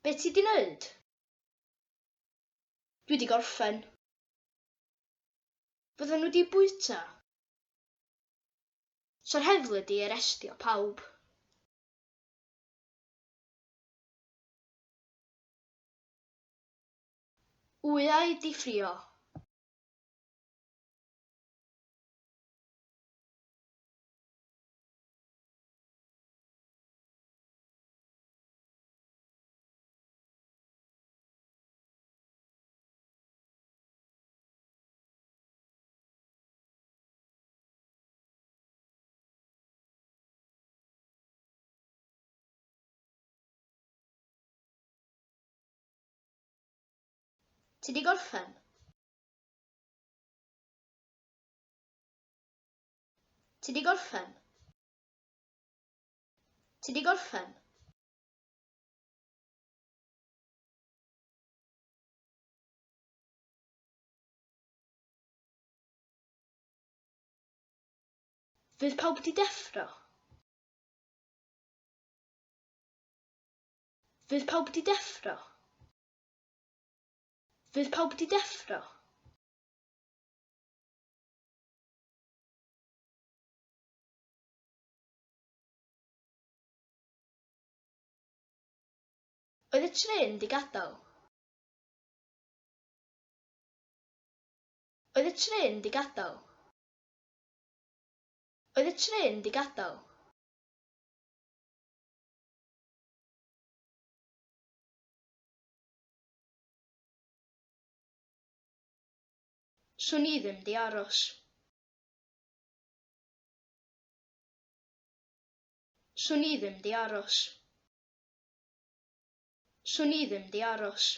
Be ti 'di neud? Dwi 'di gorffen. Fydden nhw 'di bwyta? Sa'r heddlu 'di arestio pawb. Wyau 'di ffrio. Ti 'di gorffen? Ti 'di gorffen? Ti 'di gorffen? Fydd pawb 'di deffro? Fydd pawb 'di deffro? Fydd pawb 'di deffro? Oedd y trên 'di gadael? Oedd y trên 'di gadael? Oedd y trên 'di gadael? Swn i ddim 'di aros. Swn i ddim 'di aros. Swn i ddim 'di aros.